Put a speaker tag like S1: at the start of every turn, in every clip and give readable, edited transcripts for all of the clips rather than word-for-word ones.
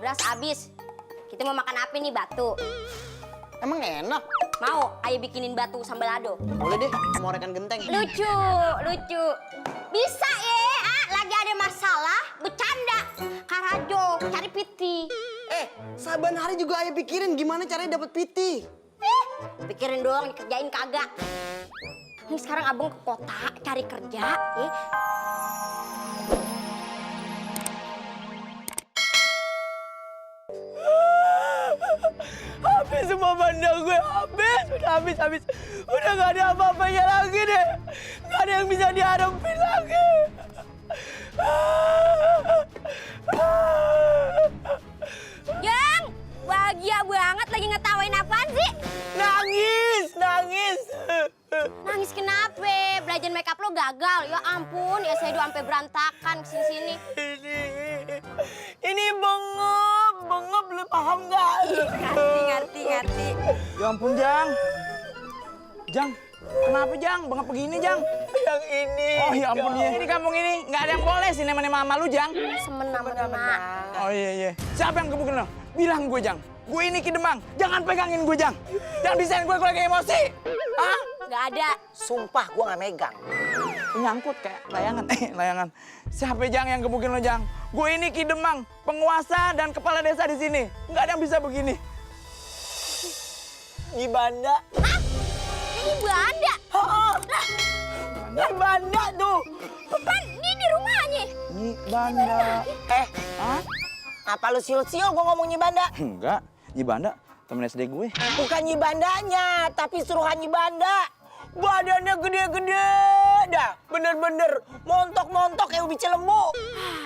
S1: beras habis. Kita mau makan apa nih, batu?
S2: Emang enak?
S1: Mau, ayo bikinin batu sambal lado.
S2: Boleh deh, mau rekan genteng.
S1: Lucu, lucu. Bisa ya, lagi ada masalah, bercanda. Karajo, cari piti.
S2: Saban hari juga ayah pikirin gimana caranya dapat piti.
S1: Pikirin doang, dikerjain kagak. Nih sekarang abang ke kota cari kerja, ya.
S3: Habis semua bandel gue, habis. Udah gak ada apa-apanya lagi deh. Gak ada yang bisa diharapin lagi.
S1: Jang, bahagia banget lagi ngetawain apaan sih?
S3: Nangis.
S1: Nangis kenapa? Belajar makeup lo gagal. Ya ampun, ya saya sampai berantakan kesini-sini.
S3: Ini bengep, lu paham gak?
S1: Ngerti.
S4: Ya ampun, Jang. Jang, kenapa Jang? Bengap begini, Jang?
S3: Yang ini.
S4: Oh ya ampun, ya. Ini kampung ini nggak ada yang boleh sih nemenin mama lu, Jang.
S1: Semena-mena.
S4: Oh iya. Siapa yang gebukin lo? Bilang gue, Jang. Gue ini Ki Demang. Jangan pegangin gue, Jang. Jangan bisain gue lagi emosi. Hah?
S1: Gak ada.
S2: Sumpah gua gak megang.
S4: Nyangkut kayak layangan. Layangan. Siapa Jang yang gebukin lo, Jang? Gue ini Ki Demang, penguasa dan kepala desa di sini. Nggak ada yang bisa begini.
S3: Nyi Banda.
S1: Hah? Ini Banda?
S3: Nyi Banda tuh.
S1: Bukan, ini rumahnya.
S4: Nyi Banda. Hah?
S2: Apa lu siul-siul gua ngomong Nyi Banda?
S4: Enggak. Nyi Banda, temen SD gue.
S2: Bukan Nyi Bandanya, tapi suruhan Nyi Banda.
S3: Badannya gede-gede dah. Bener-bener montok-montok kayak ubi cilembu.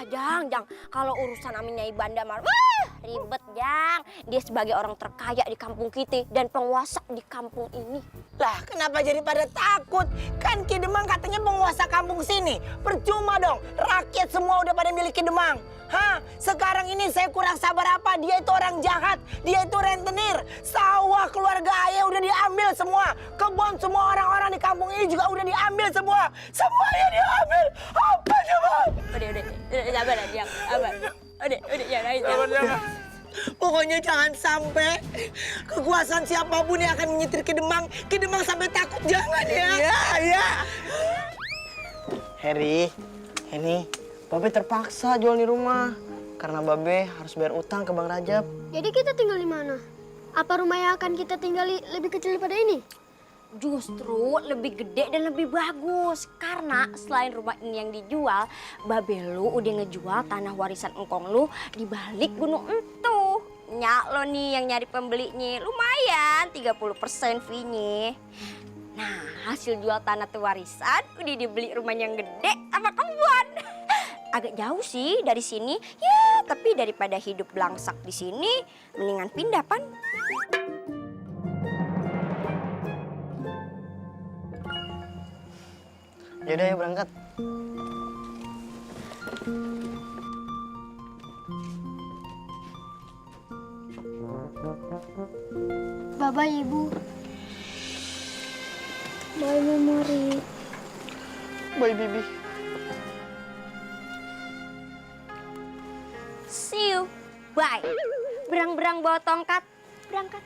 S1: Jang. Kalau urusan aminnya Ibanda mah, wah, ribet, Jang. Dia sebagai orang terkaya di kampung kita dan penguasa di kampung ini.
S2: Lah, kenapa jadi pada takut? Kan Ki Demang katanya penguasa kampung sini. Percuma dong, rakyat semua udah pada milik Ki Demang. Hah? Sekarang ini saya kurang sabar apa? Dia itu orang jahat, dia itu rentenir. Sawah keluarga ayah udah diambil semua. Kebun semua orang-orang di kampung ini juga udah diambil semua. Semuanya diambil. Apa coba?
S1: Udah, sabar ya, Jang. Sabar. Udah, ya,
S3: Jangan. Pokoknya jangan sampai kekuasaan siapapun yang akan menyetir Ki Demang sampai takut. Jangan ya. Iya.
S2: Heri, ini Babe terpaksa jual di rumah. Karena Babe harus bayar utang ke Bang Rajab.
S5: Jadi kita tinggal di mana? Apa rumah yang akan kita tinggali lebih kecil daripada ini?
S1: Justru lebih gede dan lebih bagus. Karena selain rumah ini yang dijual, babe lu udah ngejual tanah warisan engkong lu di balik gunung itu. Nyak lo nih yang nyari pembelinya. Lumayan, 30% fee-nya. Nah, hasil jual tanah tuh warisan udah dibeli rumah yang gede sama kebun. Agak jauh sih dari sini. Ya, tapi daripada hidup belangsak di sini, mendingan pindah, Pan.
S2: Yaudah ya berangkat.
S5: Bye-bye, Ibu. Bye, Memori.
S2: Bye, Bibi.
S1: See you. Bye. Berang-berang bawa tongkat. Berangkat.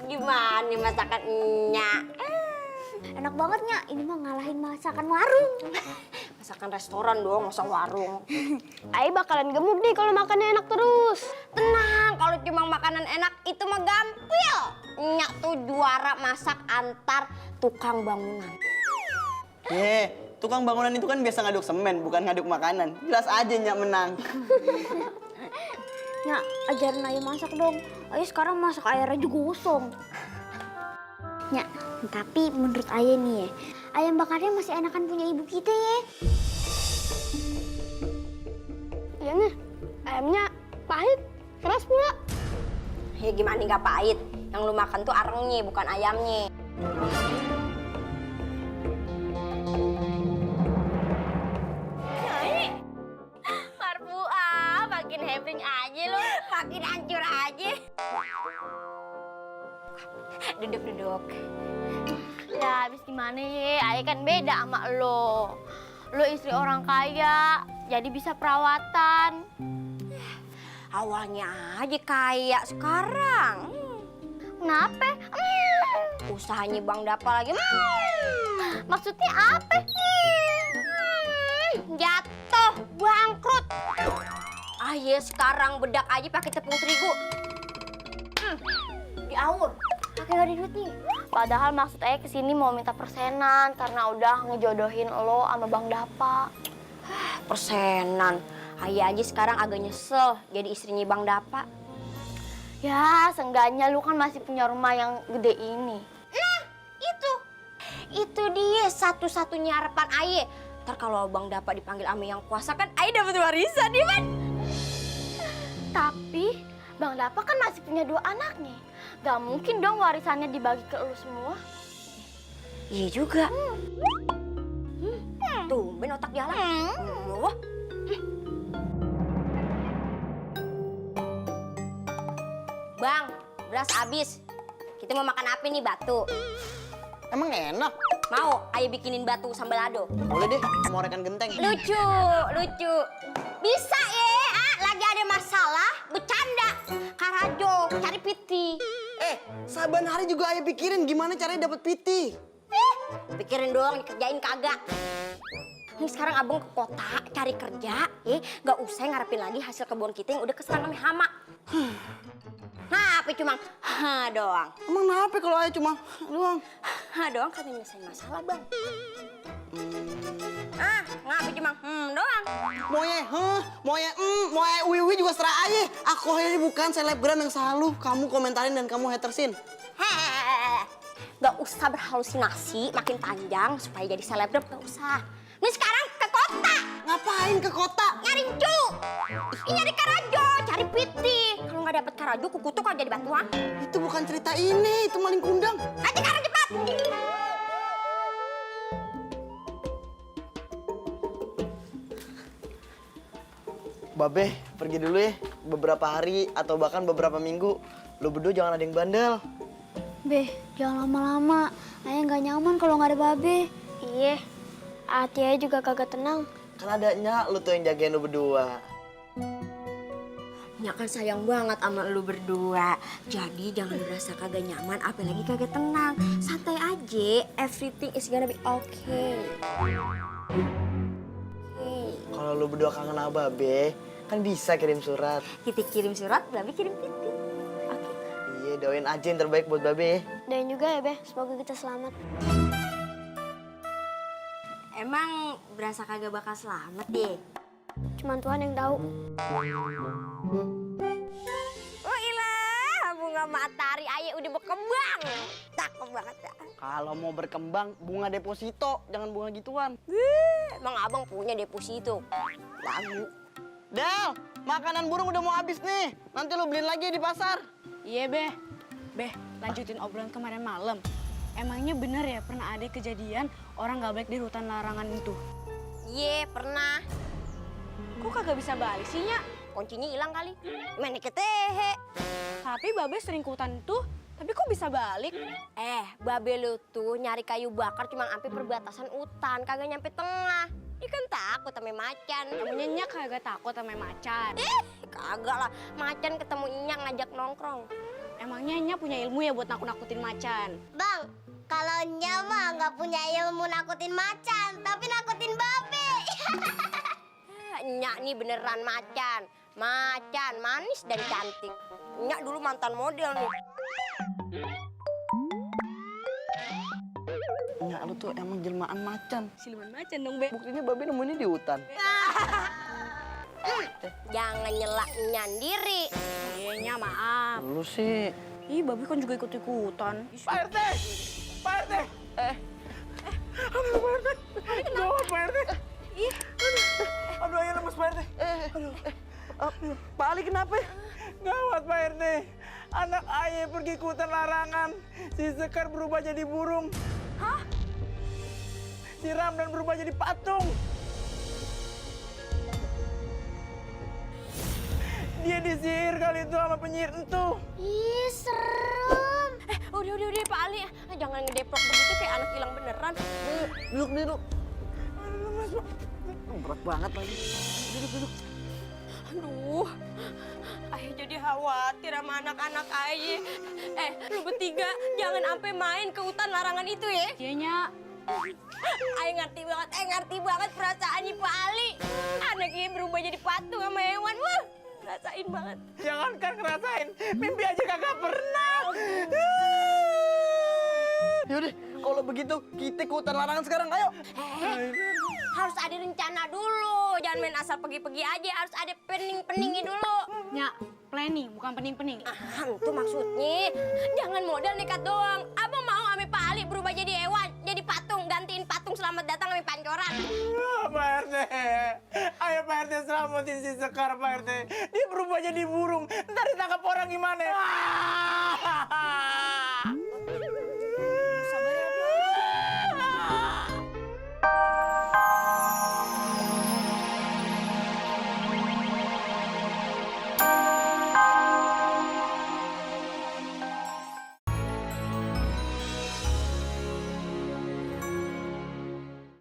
S1: Gimana nih masakan Nyak?
S5: Enak banget, Nyak. Ini mah ngalahin masakan warung.
S1: Masakan restoran dong, masa warung.
S5: Ayah bakalan gemuk nih kalau makannya enak terus.
S1: Tenang, kalau cuma makanan enak itu mah gampil. Nyak tuh juara masak antar tukang bangunan.
S2: Tukang bangunan itu kan biasa ngaduk semen, bukan ngaduk makanan. Jelas aja Nyak menang.
S5: Nyak, ajarin Ayah masak dong. Ayah sekarang masak airnya juga gosong. Nyak, tapi menurut Ayah nih ya, ayam bakarnya masih enakan punya ibu kita ya. Iya nih, ayamnya pahit, keras pula.
S1: Ya gimana nggak pahit? Yang lu makan tuh arengnya, bukan ayamnya. Marfuah, makin hebring aja lu, makin hancur aja. Duduk.
S5: Ya habis gimana ye, ayah kan beda sama lo. Lo istri orang kaya, jadi bisa perawatan.
S1: Awalnya aja kayak sekarang.
S5: Kenapa?
S1: Usahanya Bang Dapa lagi.
S5: Maksudnya apa?
S1: Jatuh, bangkrut. Ayo sekarang bedak aja pakai tepung terigu. Diaur.
S5: Pakai gak ada duit nih. Padahal maksud ayah kesini mau minta persenan karena udah ngejodohin lo sama Bang Dapa.
S1: Persenan. Ayah aja sekarang agak nyesel jadi istrinya Bang Dapa.
S5: Ya, seenggaknya lu kan masih punya rumah yang gede ini.
S1: Nah, itu dia satu-satunya harapan Aye. Ntar kalau Bang Dapa dipanggil sama yang kuasa kan Aye dapat warisan ya, Man.
S5: Tapi Bang Dapa kan masih punya 2 anaknya. Gak mungkin dong warisannya dibagi ke lu semua.
S1: Iya juga. Tumben otak jalan. Wah. Bang, beras habis. Kita mau makan apa nih, batu?
S3: Emang enak?
S1: Mau Ayo bikinin batu sambal lado?
S3: Boleh deh, mau rekan genteng.
S1: Lucu. Bisa ya, lagi ada masalah, bercanda. Karajo, cari piti.
S3: Saban hari juga ayah pikirin gimana caranya dapat piti.
S1: Pikirin doang, dikerjain kagak. Nih sekarang abang ke kota cari kerja, gak usah ngarepin lagi hasil kebun kita yang udah keserang sama hama. Nah, apa cuma doang.
S3: Emang kenapa kalau ayah cuma doang?
S1: Doang kan nyelesain masalah, Bang. Ngapa cuma doang.
S3: Moye wiwi juga serah ayah. Aku ini bukan selebgram yang selalu kamu komentarin dan kamu hatersin.
S1: Gak usah berhalusinasi makin panjang supaya jadi selebgram, gak usah. Nih sekarang ke kota.
S3: Ngapain ke kota?
S1: Nyari cu. Nyari karajo, cari piti. Kalau nggak dapet karajo, kukutuk aja di batuan.
S3: Itu bukan cerita ini, itu maling kundang.
S1: Aja sekarang cepat.
S3: Babe, pergi dulu ya. Beberapa hari atau bahkan beberapa minggu. Lo berdua jangan ada yang bandel.
S5: Be, jangan lama-lama. Ayah nggak nyaman kalau nggak ada Babe. Iya, hati ayah juga kagak tenang.
S3: Kan adanya lo tuh yang jagain lo berdua.
S1: Nya kan sayang banget sama lu berdua. Jadi jangan merasa kagak nyaman, apalagi kagak tenang. Santai aja, everything is gonna be okay.
S3: Kalau lo berdua kangen sama Babe, kan bisa kirim surat.
S1: Kita kirim surat, Babe kirim piti. Oke.
S3: Iya, doain aja yang terbaik buat Babe.
S5: Dan juga ya, Be, semoga kita selamat.
S1: Emang berasa kagak bakal selamat deh?
S5: Cuman Tuhan yang tahu.
S1: Oh ilah, bunga matahari ayah udah berkembang. Cakep banget ya.
S3: Kalau mau berkembang, bunga deposito, jangan bunga gituan.
S1: Emang abang punya deposito? Lagu.
S3: Del, makanan burung udah mau habis nih. Nanti lo beliin lagi di pasar.
S6: Iya, Beh, lanjutin obrolan kemarin malam. Emangnya bener ya pernah ada kejadian orang gak baik di hutan larangan itu?
S1: Iya, pernah.
S6: Kok kagak bisa balik sih, Nya?
S1: Kuncinya hilang kali. Main ketehe.
S6: Tapi Babe sering ke hutan tuh, tapi kok bisa balik?
S1: Babe lu tuh nyari kayu bakar cuma sampai perbatasan hutan, kagak nyampe tengah. Dia kan takut sama macan.
S6: Emangnya Nya kagak takut sama macan?
S1: Kagak lah, macan ketemu Nyak ngajak nongkrong.
S6: Emangnya Nya punya ilmu ya buat nakut-nakutin macan?
S5: Bang, kalau Nya mah nggak punya ilmu nakutin macan, tapi nakutin Babe.
S1: Nyak nih beneran macan. Macan, manis dan cantik. Nyak dulu mantan model nih.
S3: Nyak lu tuh emang jelmaan macan.
S6: Siluman macan dong, Be.
S3: Buktinya Babe nemuinnya di hutan.
S1: Jangan nyelak nyandiri.
S6: Iya, Nya maaf.
S3: Lu sih.
S6: Ih, Babe kan juga ikut-ikutan.
S4: Pak RT! Pak RT! Aduh, Pak RT! Gawat, Pak RT! Aduh, ayah lemes, Pak RT!
S3: Pak Ali kenapa?
S4: Gawat, Pak RT! Anak ayah pergi ke hutan larangan. Si Sekar berubah jadi burung. Hah? Si Ramdan berubah jadi patung. Dia disihir kali itu sama penyihir entu.
S5: Ih, serem.
S1: Udah Pak Ali, jangan ngedeprok begitu kayak anak hilang beneran.
S3: Duduk. Berat banget lagi. Duduk.
S1: Aduh, Ayah jadi khawatir sama anak-anak Ayah. Lu bertiga jangan sampai main ke hutan larangan itu ya.
S6: Iya, Nyak.
S1: Ayah ngerti banget perasaannya Pak Ali. Anaknya berubah jadi patung sama hewan. Wah, rasain banget.
S4: Jangankan ngerasain, mimpi aja kagak pernah.
S3: Yaudah, kalau begitu kita ke hutan larangan sekarang, ayo.
S1: Harus ada rencana dulu. Jangan main asal pergi-pergi aja. Harus ada pening-peningnya dulu.
S6: Nyak, planning bukan pening-pening.
S1: Itu maksudnya. Jangan modal nekat doang. Abang mau ame Pak Ali berubah jadi hewan, jadi patung, gantiin patung selamat datang ame pancoran.
S4: Pak RT, ayo Pak RT selamatin si Sekar Pak RT. Dia berubah jadi burung, ntar ditangkap orang gimana?